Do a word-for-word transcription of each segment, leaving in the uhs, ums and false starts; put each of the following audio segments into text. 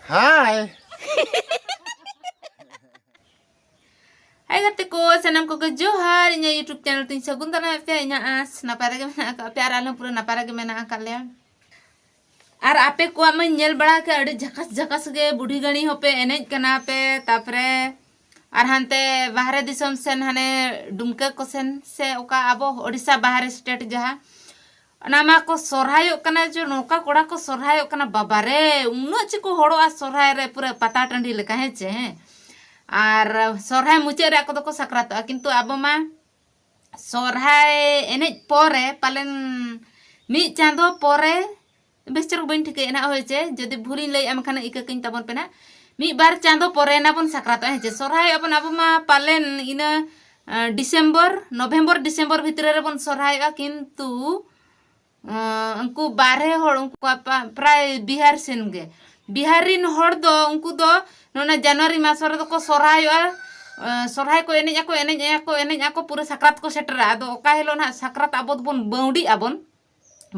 Hi. ᱦᱟᱭ ᱜᱟᱛᱮ ᱠᱚ, ᱥᱟᱱᱟᱢ ᱠᱚᱜᱮ ᱡᱚᱦᱟᱨ᱾ ᱤᱧᱟᱹᱜ YouTube channel ᱛᱤᱧ ᱥᱟᱹᱜᱩᱱ ᱫᱟᱨᱟᱢᱮᱫ ᱯᱮᱭᱟ᱾ ᱤᱧᱟᱹᱜ ᱟᱸᱥ ᱱᱟᱯᱟᱭ ᱨᱮᱜᱮ ᱢᱮᱱᱟᱜ ᱟᱠᱟᱫ ᱯᱮᱭᱟ ᱟᱨ ᱟᱞᱮ ᱦᱚᱸ ᱯᱩᱨᱟᱹ ᱱᱟᱯᱟᱭ ᱨᱮᱜᱮ ᱢᱮᱱᱟᱜ ᱟᱠᱟᱫ ᱞᱮᱭᱟ᱾ ᱟᱨ ᱟᱯᱮ ᱠᱚᱣᱟᱜ ᱢᱟᱧ ᱧᱮᱞ ᱵᱟᱲᱟ ᱠᱮᱫ, ᱟᱹᱰᱤ ᱡᱷᱟᱠᱟᱥ ᱡᱷᱟᱠᱟᱥ ᱜᱮ ᱵᱩᱰᱷᱤ ᱜᱟᱹᱲᱤ ᱦᱚᱸᱯᱮ ᱮᱱᱮᱡ ᱠᱟᱱᱟ ᱯᱮ, ᱛᱟᱯᱚᱨᱮ ᱟᱨ ᱦᱟᱱᱛᱮ ᱵᱟᱦᱨᱮ ᱫᱤᱥᱚᱢ ᱥᱮᱱ, ᱦᱟᱱᱮ ᱰᱩᱢᱠᱟᱹ ᱠᱚ ᱥᱮᱱ ᱥᱮ ᱚᱠᱟ ᱟᱵᱚ ᱳᱰᱤᱥᱟ ᱵᱟᱦᱨᱮ state ᱡᱟᱦᱟᱸ, ᱚᱱᱟ ᱢᱟ ᱠᱚ ᱥᱚᱨᱦᱟᱭᱚᱜ ᱠᱟᱱᱟ᱾ ᱡᱮ ᱱᱚᱝᱠᱟ ᱠᱚᱲᱟ ᱠᱚ ᱥᱚᱨᱦᱟᱭᱚᱜ ᱠᱟᱱᱟ, ᱵᱟᱵᱟ ᱨᱮ, ᱩᱱᱟᱹᱜ ᱪᱮᱫ ᱠᱚ ᱦᱚᱲᱚᱜᱼᱟ ᱥᱚᱨᱦᱟᱭ ᱨᱮ, ᱯᱩᱨᱟᱹ ᱯᱟᱛᱟ ᱴᱟᱺᱰᱤ ᱞᱮᱠᱟ, ᱦᱮᱸ ᱪᱮ? ᱦᱮᱸ, ᱟᱨ ᱥᱚᱨᱦᱟᱭ ᱢᱩᱪᱟᱹᱫ ᱨᱮ ᱟᱠᱚ ᱫᱚᱠᱚ ᱥᱟᱠᱨᱟᱛᱚᱜᱼᱟ, ᱠᱤᱱᱛᱩ ᱟᱵᱚ ᱢᱟ ᱥᱚᱨᱦᱟᱭ ᱮᱱᱮᱡ ᱯᱚᱨᱮ ᱯᱟᱞᱮᱱ ᱢᱤᱫ ᱪᱟᱸᱫᱚ ᱯᱚᱨᱮ, ᱵᱮᱥ ᱪᱮᱦᱨᱟ ᱵᱟᱹᱧ ᱴᱷᱤᱠᱟᱹᱭᱮᱫ ᱱᱟᱦᱟᱜ, ᱦᱳᱭ ᱪᱮ? ᱡᱩᱫᱤ ᱵᱷᱩᱞᱤᱧ ᱞᱟᱹᱭᱮᱫᱼᱟ ᱢᱮᱱᱠᱷᱟᱱ ᱤᱠᱟᱹ ᱠᱟᱹᱧ ᱛᱟᱵᱚᱱ ᱯᱮ ᱱᱟᱦᱟᱜ᱾ ᱢᱤᱫ ᱵᱟᱨ ᱪᱟᱸᱫᱚ ᱯᱚᱨᱮ ᱱᱟ ᱵᱚᱱ ᱥᱟᱠᱨᱟᱛᱚᱜᱼᱟ, ᱦᱮᱸ ᱪᱮ? ᱥᱚᱨᱦᱟᱭᱚᱜᱼᱟ ᱵᱚᱱ ᱟᱵᱚ ᱢᱟ ᱯᱟᱞᱮᱱ ᱤᱱᱟᱹ, ᱟᱸ, ᱰᱤᱥᱮᱢᱵᱚᱨ, ᱱᱚᱵᱷᱮᱢᱵᱚᱨ, ᱰᱤᱥᱮᱢᱵᱚᱨ ᱵᱷᱤᱛᱨᱤ ᱨᱮᱵᱚᱱ ᱥᱚᱨᱦᱟᱭᱚᱜᱼᱟ, ᱠᱤᱱᱛᱩ ᱟᱸ, ᱩᱱᱠᱩ ᱵᱟᱨᱦᱮ ᱦᱚᱲ, ᱩᱱᱠᱩ ᱯᱟ-, ᱯᱨᱟᱭ ᱵᱤᱦᱟᱨ ᱥᱮᱱ ᱜᱮ᱾ ᱵᱤᱦᱟᱨ ᱨᱤᱱ ᱦᱚᱲ ᱫᱚ, ᱩᱱᱠᱩ ᱫᱚ ᱱᱚᱣᱟ ᱡᱟᱱᱩᱣᱟᱨᱤ ᱢᱟᱥ ᱨᱮᱫᱚ ᱠᱚ ᱥᱚᱨᱦᱟᱭᱚᱜᱼᱟ᱾ ᱟᱸ, ᱥᱚᱨᱦᱟᱭ ᱠᱚ ᱮᱱᱮᱡ ᱟᱠᱚ, ᱮᱱᱮᱡ ᱟᱠᱚ, ᱮᱱᱮᱡ ᱟᱠᱚ, ᱯᱩᱨᱟᱹ ᱥᱟᱠᱨᱟᱛ ᱠᱚ ᱥᱮᱴᱮᱨᱟ᱾ ᱟᱫᱚ ᱚᱠᱟ ᱦᱤᱞᱳᱜ ᱱᱟᱦᱟᱜ ᱥᱟᱠᱨᱟᱛ ᱟᱵᱚ ᱫᱚᱵᱚᱱ ᱵᱟᱹᱣᱰᱤᱜ ᱟᱵᱚᱱ,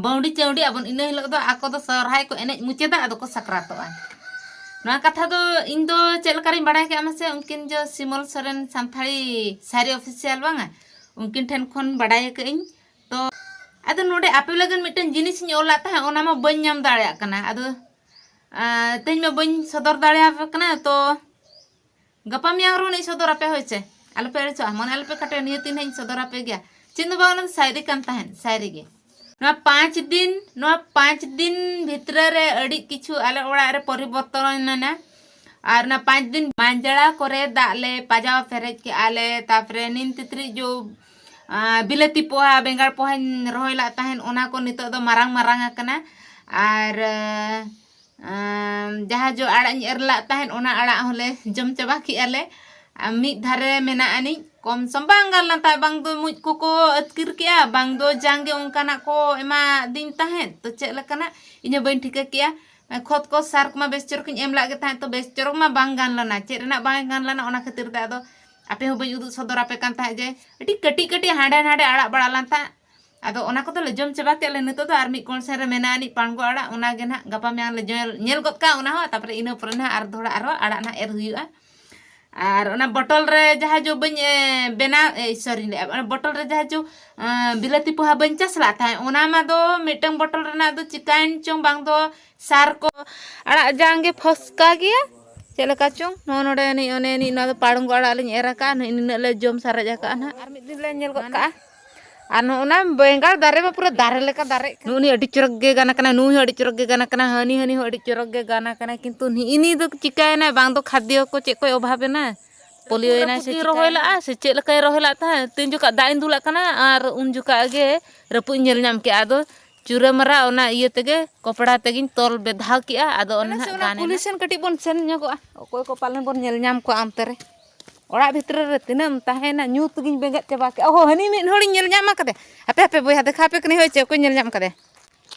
ᱵᱟᱹᱣᱰᱤ ᱪᱟᱹᱣᱰᱤ ᱟᱵᱚᱱ, ᱤᱱᱟᱹ ᱦᱤᱞᱳᱜ ᱫᱚ ᱟᱠᱚ ᱫᱚ ᱥᱚᱨᱦᱟᱭ ᱠᱚ ᱮᱱᱮᱡ ᱢᱩᱪᱟᱹᱫᱟ, ᱟᱫᱚ ᱠᱚ ᱥᱟᱠᱨᱟᱛᱚᱜᱼᱟ᱾ ᱱᱚᱣᱟ ᱠᱟᱛᱷᱟ ᱫᱚ ᱤᱧ ᱫᱚ ᱪᱮᱫ ᱞᱮᱠᱟᱨᱤᱧ ᱵᱟᱲᱟᱭ ᱠᱮᱫᱼᱟ ᱢᱟᱥᱮ, ᱩᱱᱠᱤᱱ ᱡᱚ ᱥᱤᱢᱚᱞ ᱥᱚᱨᱮᱱ ᱥᱟᱱᱛᱟᱲᱤ ᱥᱟᱭᱨᱤ official ᱵᱟᱝᱟ, ᱩᱱᱠᱤᱱ ᱴᱷᱮᱱ ᱠᱷᱚᱱ ᱵᱟᱰᱟᱭ ᱟᱠᱟᱫ ᱟᱹᱧ᱾ ᱛᱚ ᱟᱫᱚ ᱱᱚᱰᱮ ᱟᱯᱮ ᱞᱟᱹᱜᱤᱫ ᱢᱤᱫᱴᱮᱱ ᱡᱤᱱᱤᱥ ᱤᱧ ᱚᱞᱟᱜ ᱛᱟᱦᱮᱸᱫ, ᱚᱱᱟ ᱢᱟ ᱵᱟᱹᱧ ᱧᱟᱢ ᱫᱟᱲᱮᱭᱟᱜ ᱠᱟᱱᱟ᱾ ᱟᱫᱚ, ᱟᱸ, ᱛᱮᱦᱮᱧ ᱢᱟ ᱵᱟᱹᱧ ᱥᱚᱫᱚᱨ ᱫᱟᱲᱮᱭᱟᱯᱮ ᱠᱟᱱᱟ, ᱛᱚ ᱜᱟᱯᱟ ᱢᱮᱭᱟᱝ ᱨᱮᱦᱚᱸ ᱤᱧ ᱥᱚᱫᱚᱨ ᱟᱯᱮ, ᱦᱳᱭ ᱪᱮ? ᱟᱞᱚᱯᱮ ᱟᱹᱲᱤᱥᱚᱜᱼᱟ, ᱢᱚᱱᱮ ᱟᱞᱚᱯᱮ ᱠᱷᱟᱴᱚᱭᱟ, ᱱᱤᱭᱟᱹ ᱛᱤᱱ ᱦᱟᱸᱜ ᱤᱧ ᱥᱚᱫᱚᱨ ᱟᱯᱮ ᱜᱮᱭᱟ᱾ ᱪᱮᱫ ᱦᱚᱸ ᱵᱟᱝ, ᱚᱱᱟ ᱫᱚ ᱥᱟᱭᱨᱤ ᱠᱟᱱ ᱛᱟᱦᱮᱸᱫ, ᱥᱟᱭᱨᱤ ᱜᱮ᱾ ᱱᱚᱣᱟ ᱯᱟᱸᱪ ᱫᱤᱱ, ᱱᱚᱣᱟ ᱯᱟᱸᱪ ᱫᱤᱱ ᱵᱷᱤᱛᱨᱤ ᱨᱮ ᱟᱹᱰᱤ ᱠᱤᱪᱷᱩ ᱟᱞᱮ ᱚᱲᱟᱜ ᱨᱮ ᱯᱚᱨᱤᱵᱚᱨᱛᱚᱱ ᱮᱱᱟ᱾ ᱟᱨ ᱚᱱᱟ ᱯᱟᱸᱪ ᱫᱤᱱ ᱢᱟᱸᱡᱽᱲᱟ ᱠᱚᱨᱮ ᱫᱟᱜ ᱞᱮ ᱯᱟᱡᱟᱣ ᱯᱮᱨᱮᱡ ᱠᱮᱜᱼᱟ ᱞᱮ, ᱛᱟᱯᱚᱨᱮ ᱱᱤᱢ ᱛᱤᱛᱨᱤ ᱡᱚ, ᱟᱸ, ᱵᱤᱞᱟᱹᱛᱤ ᱯᱚᱦᱟ, ᱵᱮᱸᱜᱟᱲ ᱯᱚᱦᱟᱧ ᱨᱚᱦᱚᱭ ᱞᱟᱜ ᱛᱟᱦᱮᱸᱫ, ᱚᱱᱟ ᱠᱚ ᱱᱤᱛᱚᱜ ᱫᱚ ᱢᱟᱨᱟᱝ ᱢᱟᱨᱟᱝ ᱟᱠᱟᱱᱟ᱾ ᱟᱨ, ᱟᱸ, ᱡᱟᱦᱟᱸ ᱡᱚ ᱟᱲᱟᱜ ᱤᱧ ᱮᱨ ᱞᱟᱜ ᱛᱟᱦᱮᱸᱫ, ᱚᱱᱟ ᱟᱲᱟᱜ ᱦᱚᱸᱞᱮ ᱡᱚᱢ ᱪᱟᱵᱟ ᱠᱮᱜᱼᱟ ᱞᱮ᱾ ᱟᱨ ᱢᱤᱫ ᱫᱷᱟᱨᱮ ᱢᱮᱱᱟᱜ ᱟᱹᱱᱤᱡ ᱠᱚᱢ ᱥᱚᱢ ᱵᱟᱝ ᱜᱟᱱ ᱞᱮᱱ ᱛᱟᱦᱮᱸᱫ, ᱵᱟᱝ ᱫᱚ ᱢᱩᱡ ᱠᱚᱠᱚ ᱟᱹᱛᱠᱤᱨ ᱠᱮᱜᱼᱟ, ᱵᱟᱝ ᱫᱚ ᱡᱟᱝ ᱜᱮ ᱚᱱᱠᱟᱱᱟᱜ ᱠᱚ ᱮᱢᱟᱫᱤᱧ ᱛᱟᱦᱮᱸᱫ, ᱛᱚ ᱪᱮᱫ ᱞᱮᱠᱟᱱᱟᱜ ᱤᱧ ᱦᱚᱸ ᱵᱟᱹᱧ ᱴᱷᱤᱠᱟᱹ ᱠᱮᱜᱼᱟ᱾ ᱠᱷᱚᱛ ᱠᱚ ᱥᱟᱨ ᱠᱚᱢᱟ ᱵᱮᱥ ᱪᱚᱨᱚᱠ ᱤᱧ ᱮᱢ ᱞᱟᱜ ᱜᱮ ᱛᱟᱦᱮᱸᱫ, ᱛᱚ ᱵᱮᱥ ᱪᱚᱨᱚᱠ ᱢᱟ ᱵᱟᱝ ᱜᱟᱱ ᱞᱮᱱᱟ, ᱪᱮᱫ ᱨᱮᱱᱟᱜ ᱵᱟᱝ ᱜᱟᱱ ᱞᱮᱱᱟ, ᱚᱱᱟ ᱠᱷᱟᱹᱛᱤᱨ ᱛᱮ ᱟᱫᱚ ᱟᱯᱮ ᱦᱚᱸ ᱵᱟᱹᱧ ᱩᱫᱩᱜ ᱥᱚᱫᱚᱨ ᱟᱯᱮ ᱠᱟᱱ ᱛᱟᱦᱮᱸᱫ ᱡᱮ ᱟᱹᱰᱤ ᱠᱟᱹᱴᱤᱡ ᱠᱟᱹᱴᱤᱡ ᱦᱟᱸᱰᱮ ᱱᱟᱰᱮ ᱟᱲᱟᱜ ᱵᱟᱲᱟ ᱞᱮᱱ ᱛᱟᱦᱮᱸᱫ᱾ ᱟᱫᱚ ᱚᱱᱟ ᱠᱚᱫᱚ ᱞᱮ ᱡᱚᱢ ᱪᱟᱵᱟ ᱠᱮᱫ ᱞᱮ᱾ ᱱᱤᱛᱚᱜ ᱫᱚ ᱟᱨ ᱢᱤᱫ ᱠᱚᱬ ᱥᱮᱱ ᱨᱮ ᱢᱮᱱᱟᱜᱼᱟ ᱟᱹᱱᱤᱡ ᱯᱟᱲᱜᱚ ᱟᱲᱟᱜ, ᱚᱱᱟ ᱜᱮ ᱱᱟᱦᱟᱜ ᱜᱟᱯᱟ ᱢᱮᱭᱟᱝ ᱞᱮ ᱧᱮᱞ, ᱧᱮᱞ ᱜᱚᱫ ᱠᱟᱜᱼᱟ ᱚᱱᱟ ᱦᱚᱸ᱾ ᱛᱟᱨᱯᱚᱨᱮ ᱤᱱᱟᱹ ᱯᱚᱨᱮ ᱱᱟᱦᱟᱜ ᱟᱨ ᱫᱚᱦᱲᱟ ᱟᱨᱦᱚᱸ ᱟᱲᱟᱜ ᱱᱟᱦᱟᱜ ᱮᱨ ᱦᱩᱭᱩᱜᱼᱟ᱾ ᱟᱨ ᱚᱱᱟ ᱵᱚᱴᱚᱞ ᱨᱮ ᱡᱟᱦᱟᱸ ᱡᱚ ᱵᱟᱹᱧ, ᱮ, ᱵᱮᱱᱟᱣ, ᱮ, ᱥᱚᱨᱤ, ᱞᱟᱹᱭᱮᱫᱼᱟ, ᱚᱱᱟ ᱵᱚᱴᱚᱞ ᱨᱮ ᱡᱟᱦᱟᱸ ᱡᱚ, ᱮ, ᱵᱤᱞᱟᱹᱛᱤ ᱯᱚᱦᱟ ᱵᱟᱹᱧ ᱪᱟᱥ ᱞᱟᱜ ᱛᱟᱦᱮᱸᱫ, ᱚᱱᱟ ᱢᱟ ᱫᱚ ᱢᱤᱫᱴᱟᱝ ᱵᱚᱴᱚᱞ ᱨᱮᱱᱟᱜ ᱫᱚ ᱪᱤᱠᱟᱹᱭᱮᱱ ᱪᱚᱝ, ᱵᱟᱝ ᱫᱚ ᱥᱟᱨ ᱠᱚ ᱟᱲᱟᱜ ᱡᱟᱝ ᱜᱮ ᱯᱷᱚᱥᱠᱟ ᱜᱮᱭᱟ, ᱪᱮᱫ ᱞᱮᱠᱟ ᱪᱚᱝ᱾ ᱱᱚᱜᱼᱚ ᱱᱚᱰᱮ ᱱᱤᱡ ᱚᱱᱮ ᱱᱤᱡ ᱱᱚᱣᱟ ᱫᱚ ᱯᱟᱲᱩᱝᱜᱚ ᱟᱲᱟᱜ ᱞᱤᱧ ᱮᱨ ᱟᱠᱟᱫᱼᱟ, ᱱᱤᱱᱟᱹᱜ ᱞᱮ ᱡᱚᱢ ᱥᱟᱨᱮᱡ ᱟᱠᱟᱫᱼᱟ ᱱᱟᱦᱟᱜ᱾ ᱟᱨ ᱢᱤᱫ ᱫᱤᱱ ᱞᱮ ᱧᱮᱞ ᱜᱚᱫ ᱠᱟᱜᱼᱟ᱾ ᱟᱨ ᱱᱚᱜᱼᱚ ᱱᱟ ᱵᱮᱸᱜᱟᱲ ᱫᱟᱨᱮ ᱢᱟ ᱯᱩᱨᱟᱹ ᱫᱟᱨᱮ ᱞᱮᱠᱟ ᱫᱟᱨᱮᱜ ᱠᱟᱱᱟ᱾ ᱱᱩᱜᱼᱩ ᱱᱤ ᱟᱹᱰᱤ ᱪᱚᱨᱚᱠ ᱜᱮ ᱜᱟᱱ ᱠᱟᱱᱟ, ᱱᱩᱭ ᱦᱚᱸ ᱟᱹᱰᱤ ᱪᱚᱨᱚᱠ ᱜᱮ ᱜᱟᱱ ᱠᱟᱱᱟ, ᱦᱟᱹᱱᱤ, ᱦᱟᱹᱱᱤ ᱦᱚᱸ ᱟᱹᱰᱤ ᱪᱚᱨᱚᱠ ᱜᱮ ᱜᱟᱱ ᱠᱟᱱᱟ᱾ ᱠᱤᱱᱛᱩ ᱱᱤᱜᱼᱤ ᱱᱤ ᱫᱚ ᱪᱤᱠᱟᱹᱭᱮᱱᱟ, ᱵᱟᱝ ᱫᱚ ᱠᱷᱟᱫᱽᱭᱚ ᱠᱚ ᱪᱮᱫ ᱠᱚᱭ ᱚᱵᱷᱟᱵ ᱮᱱᱟ, ᱯᱳᱞᱤᱭᱳ ᱮᱱᱟᱭ ᱥᱮ ᱨᱚᱦᱚᱭ ᱞᱟᱜᱼᱟ ᱥᱮ ᱪᱮᱫ ᱞᱮᱠᱟᱭ ᱨᱚᱦᱚᱭ ᱞᱟᱜ ᱛᱟᱦᱮᱸᱫ, ᱛᱤᱱ ᱡᱚᱠᱷᱟᱜ ᱫᱟᱜ ᱤᱧ ᱫᱩᱞᱟᱜ ᱠᱟᱱᱟ ᱟᱨ ᱩᱱ ᱡᱚᱠᱷᱟᱜ ᱜᱮ ᱨᱟᱹᱯᱩᱫ ᱤᱧ ᱧᱮᱞ ᱧᱟᱢ ᱠᱮᱜᱼᱟ᱾ ᱟᱫᱚ ᱪᱩᱨᱟᱹ ᱢᱟᱨᱟ ᱚᱱᱟ ᱤᱭᱟᱹ ᱛᱮᱜᱮ ᱠᱚᱯᱲᱟ ᱛᱮᱜᱮᱧ ᱛᱚᱞ ᱵᱮᱫᱷᱟᱣ ᱠᱮᱜᱼᱟ᱾ ᱟᱫᱚ ᱚᱱᱮ ᱪᱚᱞᱚ ᱥᱮ ᱱᱟᱦᱟᱜ ᱚᱱᱟ ᱜᱟᱱ ᱮᱱᱟ᱾ ᱠᱩᱞᱦᱤ ᱥᱮᱱ ᱠᱟᱹᱴᱤᱡ ᱵᱚᱱ ᱥᱮᱱ ᱧᱚᱜᱚᱜᱼᱟ, ᱚᱠᱚᱭ ᱠᱚ ᱯᱟᱞᱮᱱ ᱵᱚᱱ ᱧᱮᱞ ᱧᱟᱢ ᱠᱚᱣᱟ ᱚᱱᱛᱮ ᱨᱮ᱾ ᱚᱲᱟᱜ ᱵᱷᱤᱛᱨᱤ ᱨᱮ ᱛᱤᱱᱟᱹᱜ ᱮᱢ ᱛᱟᱦᱮᱸᱭᱮᱱᱟ, ᱧᱩᱛ ᱜᱤᱧ ᱵᱮᱸᱜᱮᱫ ᱪᱟᱵᱟ ᱠᱮᱜᱼᱟ᱾ ᱚᱦᱚ, ᱦᱟᱹᱱᱤ ᱢᱤᱫ ᱦᱚᱲᱤᱧ ᱧᱮᱞ ᱧᱟᱢ ᱟᱠᱟᱫᱮ᱾ ᱦᱟᱯᱮ, ᱦᱟᱯᱮ ᱵᱚᱭᱦᱟ, ᱫᱮᱠᱷᱟᱣ ᱟᱯᱮ ᱠᱟᱹᱱᱟᱹᱧ, ᱦᱳᱭ ᱪᱮ, ᱚᱠᱚᱭ ᱧᱮᱞ ᱧᱟᱢ ᱠᱟᱫᱮ?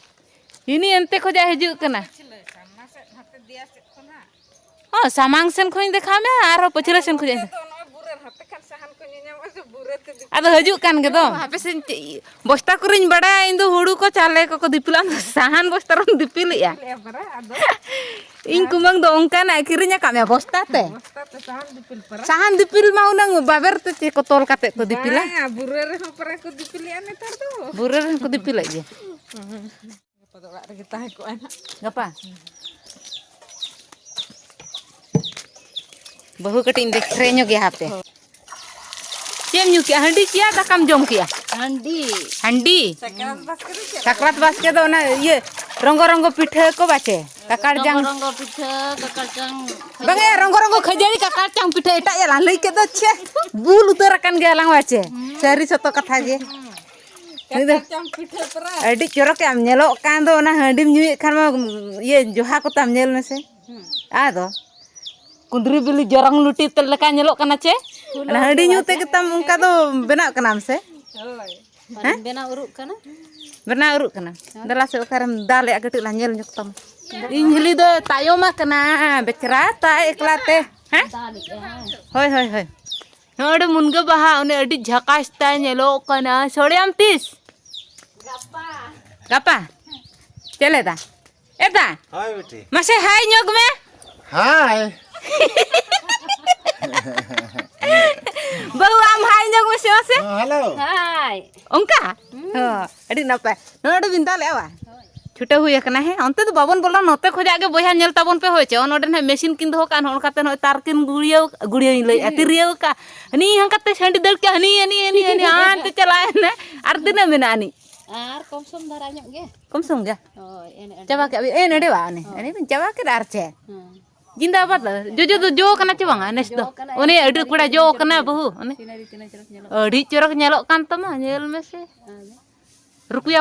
ᱦᱤᱱᱤ ᱚᱱᱛᱮ ᱠᱷᱚᱡᱟᱜ ᱦᱤᱡᱩᱜ ᱠᱟᱱᱟ᱾ ᱚ, ᱥᱟᱢᱟᱝ ᱥᱮᱱ ᱠᱷᱚᱱᱤᱧ ᱫᱮᱠᱷᱟᱣ ᱢᱮᱭᱟ, ᱟᱨᱦᱚᱸ ᱯᱟᱹᱪᱷᱞᱟᱹ ᱥᱮᱱ ᱠᱷᱚᱱᱤᱧ᱾ ᱟᱫᱚ ᱦᱤᱡᱩᱜ ᱠᱟᱱ ᱜᱮ ᱫᱚ᱾ ᱦᱟᱯᱮ ᱥᱮᱧ ᱪᱮᱫ, ᱵᱚᱥᱛᱟ ᱠᱚᱨᱮᱧ ᱵᱟᱲᱟᱭᱟ ᱤᱧ ᱫᱚ ᱦᱩᱲᱩ ᱠᱚ ᱪᱟᱣᱞᱮ ᱠᱚᱠᱚ ᱫᱤᱯᱤᱞᱟ, ᱟᱢ ᱫᱚ ᱥᱟᱦᱟᱱ ᱵᱚᱥᱛᱟ ᱨᱮᱢ ᱫᱤᱯᱤᱞᱮᱜᱼᱟ᱾ ᱤᱧ ᱠᱩᱢᱟᱹᱝ ᱫᱚ ᱚᱱᱠᱟᱱᱟᱜ ᱮ ᱠᱤᱨᱤᱧ ᱟᱠᱟᱫ ᱢᱮᱭᱟ ᱵᱚᱥᱛᱟ ᱛᱮ᱾ ᱥᱟᱦᱟᱱ ᱫᱤᱯᱤᱞ ᱢᱟ ᱦᱩᱱᱟᱹᱝ ᱵᱟᱵᱮᱨ ᱛᱮ ᱪᱮᱫ ᱠᱚ ᱛᱚᱞ ᱠᱟᱛᱮ ᱠᱚ ᱫᱤᱯᱤᱞᱟ᱾ ᱵᱟᱝᱟ, ᱵᱩᱨᱟᱹ ᱨᱮᱦᱚᱸ ᱯᱟᱨᱟ ᱠᱚ ᱫᱤᱯᱤᱞᱮᱜᱼᱟ ᱱᱮᱛᱟᱨ ᱫᱚ᱾ ᱵᱩᱨᱟᱹ ᱨᱮᱦᱚᱸ ᱠᱚ ᱫᱤᱯᱤᱞᱮᱫ ᱜᱮᱭᱟ᱾ ᱜᱟᱯᱟ ᱫᱚ ᱚᱲᱟᱜ ᱨᱮᱜᱮ ᱛᱟᱦᱮᱸ ᱠᱚᱜᱼᱟᱭ ᱱᱟᱦᱟᱜ᱾ ᱜᱟᱯᱟ? ᱵᱟᱹᱦᱩ ᱠᱟᱹᱴᱤᱡ ᱤᱧ ᱫᱮᱠᱷᱨᱮ ᱧᱚᱜᱮᱭᱟ ᱦᱟᱯᱮ᱾ ᱦᱳᱭ᱾ ᱪᱮᱫ ᱮᱢ ᱧᱩ ᱠᱮᱜᱼᱟ? ᱦᱟᱺᱰᱤ ᱠᱮᱜᱼᱟ, ᱫᱟᱠᱟᱢ ᱡᱚᱢ ᱠᱮᱜᱼᱟ? ᱦᱟᱺᱰᱤ᱾ ᱦᱟᱺᱰᱤ? ᱥᱟᱠᱨᱟᱛ ᱵᱟᱥᱠᱮ ᱫᱚ ᱪᱮᱫ? ᱥᱟᱠᱨᱟᱛ ᱵᱟᱥᱠᱮ ᱫᱚ ᱚᱱᱟ ᱤᱭᱟᱹ ᱨᱚᱝᱜᱚ ᱨᱚᱝᱜᱚ ᱯᱤᱴᱷᱟᱹ ᱠᱚ ᱵᱟᱪᱮ? ᱠᱟᱠᱟᱲ ᱡᱟᱝ᱾ ᱨᱚᱝᱜᱚ ᱨᱚᱝᱜᱚ ᱯᱤᱴᱷᱟᱹ, ᱠᱟᱠᱟᱲ ᱡᱟᱝ᱾ ᱵᱟᱝ ᱮ, ᱨᱚᱝᱜᱚ ᱨᱚᱝᱜᱚ ᱠᱷᱟᱹᱡᱟᱹᱲᱤ, ᱠᱟᱠᱟᱲ ᱡᱟᱝ ᱯᱤᱴᱷᱟᱹ, ᱮᱴᱟᱜ ᱭᱟᱞᱟᱝ ᱞᱟᱹᱭ ᱠᱮᱫ ᱫᱚ ᱪᱮ? ᱵᱩᱞ ᱩᱛᱟᱹᱨ ᱟᱠᱟᱱ ᱜᱮᱭᱟᱞᱟᱝ ᱵᱟᱪᱮ? ᱦᱩᱸ᱾ ᱥᱟᱹᱨᱤ ᱥᱚᱛᱚ ᱠᱟᱛᱷᱟ ᱜᱮ᱾ ᱦᱩᱸ᱾ ᱱᱩᱭ ᱫᱚ ᱠᱟᱠᱟᱲ ᱡᱟᱝ ᱯᱤᱴᱷᱟᱹ ᱯᱮᱨᱟ᱾ ᱟᱹᱰᱤ ᱪᱚᱨᱚᱠᱮ ᱟᱢ ᱧᱮᱞᱚᱜ ᱠᱟᱱ ᱫᱚ, ᱚᱱᱟ ᱦᱟᱺᱰᱤᱢ ᱧᱩᱭᱮᱫ ᱠᱷᱟᱱ ᱢᱟ, ᱤᱭᱟᱹ, ᱡᱚᱦᱟ ᱠᱚᱛᱟᱢ ᱧᱮᱞ ᱢᱮᱥᱮ᱾ ᱦᱩᱸ᱾ ᱟᱫᱚ ᱠᱩᱸᱫᱽᱨᱤ ᱵᱤᱞᱤ ᱡᱚᱨᱚᱝ ᱞᱩᱴᱤ ᱛᱮ ᱞᱮᱠᱟ ᱧᱮᱞᱚᱜ ᱠᱟᱱᱟ ᱪᱮ? ᱚᱱᱟ ᱦᱟᱺᱰᱤ ᱧᱩ ᱛᱮᱜᱮ ᱛᱟᱢ ᱚᱱᱠᱟ ᱫᱚ ᱵᱮᱱᱟᱜ ᱠᱟᱱᱟᱢ ᱥᱮ? ᱦᱳᱭ᱾ ᱦᱮᱸ? ᱵᱮᱱᱟᱣ ᱩᱨᱩᱜ ᱠᱟᱱᱟ᱾ ᱵᱮᱱᱟᱣ ᱩᱨᱩᱜ ᱠᱟᱱᱟ᱾ ᱦᱮᱸ᱾ ᱫᱮᱞᱟ ᱥᱮ ᱚᱠᱟᱨᱮᱢ ᱫᱟᱞᱮᱜᱼᱟ, ᱠᱟᱹᱴᱤᱡ ᱞᱟᱝ ᱧᱮᱞ ᱧᱚᱜ ᱛᱟᱢᱟ᱾ ᱤᱧ ᱦᱤᱞᱤ ᱫᱚ ᱛᱟᱭᱚᱢ ᱟᱠᱟᱱᱟ, ᱵᱮᱪᱨᱟ ᱛᱟᱭ ᱮᱠᱞᱟ ᱛᱮ᱾ ᱦᱮᱸ? ᱫᱟᱞᱮᱜᱼᱟ, ᱦᱮᱸ᱾ ᱦᱳᱭ, ᱦᱳᱭ, ᱦᱳᱭ᱾ ᱱᱚᱰᱮ ᱢᱩᱱᱜᱟᱹ ᱵᱟᱦᱟ ᱚᱱᱮ ᱟᱹᱰᱤ ᱡᱷᱟᱠᱟᱥ ᱛᱟᱭ ᱧᱮᱞᱚᱜ ᱠᱟᱱᱟ᱾ ᱥᱚᱲᱮᱭᱟᱢ ᱛᱤᱥ? ᱜᱟᱯᱟ᱾ ᱪᱮᱫ ᱞᱮᱫᱟ? ᱮᱫᱟ᱾ ᱦᱳᱭ ᱵᱤᱴᱤ᱾ ᱢᱟᱥᱮ ᱦᱟᱭ ᱧᱚᱜ ᱢᱮ᱾ ᱦᱟᱭ᱾ ᱵᱟᱹᱦᱩ, ᱟᱢ ᱦᱟᱭ ᱧᱚᱜ ᱢᱮᱥᱮ ᱢᱟᱥᱮ᱾ ᱦᱮᱸ, ᱦᱮᱞᱳ᱾ ᱦᱟᱭ᱾ ᱚᱱᱠᱟ? ᱦᱩᱸ᱾ ᱦᱚᱸ, ᱟᱹᱰᱤ ᱱᱟᱯᱟᱭ᱾ ᱱᱚᱣᱟ ᱟᱹᱰᱤ ᱵᱤᱱ ᱫᱟᱣ ᱞᱮᱜᱼᱟ ᱵᱟ? ᱦᱳᱭ᱾ ᱪᱷᱩᱴᱟᱹᱣ ᱦᱩᱭ ᱟᱠᱟᱱᱟ, ᱦᱮᱸ᱾ ᱚᱱᱛᱮ ᱫᱚ ᱵᱟᱵᱚᱱ ᱵᱚᱞᱚᱱᱟ, ᱱᱚᱛᱮ ᱠᱷᱚᱡᱟᱜ ᱜᱮ ᱵᱚᱭᱦᱟ ᱧᱮᱞ ᱛᱟᱵᱚᱱ ᱯᱮ ᱦᱳᱭ ᱪᱮ᱾ ᱚᱱ ᱚᱸᱰᱮ ᱱᱟᱦᱟᱜ ᱢᱮᱥᱤᱱ ᱠᱤᱱ ᱫᱚᱦᱚ ᱠᱟᱜᱼᱟ, ᱱᱚᱜᱼᱚ ᱱᱚᱝᱠᱟ ᱛᱮ ᱱᱚᱜᱼᱚᱭ ᱛᱟᱨ ᱠᱤᱱ ᱜᱩᱲᱤᱭᱟᱹᱣ, ᱜᱩᱲᱤᱭᱟᱹᱣ ᱤᱧ ᱞᱟᱹᱭᱮᱫᱼᱟ, ᱛᱤᱨᱭᱟᱹᱣ ᱠᱟᱜᱼᱟ᱾ ᱦᱟᱹᱱᱤ ᱦᱟᱱᱠᱟ ᱛᱮ ᱥᱟᱺᱰᱤ ᱫᱟᱹᱲ ᱠᱮᱜᱼᱟ, ᱦᱟᱹᱱᱤ, ᱦᱟᱹᱱᱤ, ᱦᱟᱹᱱᱤ, ᱦᱟᱱᱛᱮ ᱪᱟᱞᱟᱣ ᱮᱱᱟ᱾ ᱟᱨ ᱛᱤᱱᱟᱹᱜ ᱢᱮᱱᱟᱜᱼᱟ ᱟᱹᱱᱤᱡ? ᱟᱨ ᱠᱚᱢ ᱥᱚᱢ ᱫᱷᱟᱨᱟ ᱧᱚᱜ ᱜᱮ᱾ ᱠᱚᱢ ᱥᱚᱢ ᱜᱮ? ᱦᱳᱭ, ᱮᱱᱮ ᱮᱱᱮ᱾ ᱪᱟᱵᱟ ᱠᱮᱜᱼᱟ ᱵᱤᱱ? ᱮᱱ ᱮᱰᱮ ᱵᱟ, ᱚᱱᱮ, ᱦᱳᱭ᱾ ᱮᱱᱮ ᱵᱤᱱ ᱪᱟᱵᱟ ᱠᱮᱫᱟ ᱟᱨ ᱪᱮᱫ? ᱦᱮᱸ᱾ ᱡᱤᱸᱫᱟᱵᱟᱫ᱾ ᱡᱚᱡᱚ ᱫᱚ ᱡᱚ ᱠᱟᱱᱟ ᱪᱮ ᱵᱟᱝᱟ ᱱᱮᱥ ᱫᱚ? ᱡᱚ ᱠᱟᱱᱟ, ᱩᱱᱤ ᱮᱱᱮ ᱟᱹᱰᱤ ᱠᱚᱲᱟ ᱡᱚ ᱠᱟᱱᱟ ᱵᱟᱹᱦᱩ, ᱩᱱᱤ᱾ ᱥᱤᱱᱟᱨᱤ ᱛᱤᱱᱟᱹᱜ ᱪᱚᱨᱚᱠ ᱧᱮᱞᱚᱜ ᱟᱹᱰᱤ ᱪᱚᱨᱚᱠ ᱧᱮᱞᱚᱜ ᱠᱟᱱ ᱛᱟᱢᱟ, ᱧᱮᱞ ᱢᱮᱥᱮ᱾ ᱠᱟᱱᱟ᱾ ᱨᱩᱠᱩᱭᱟ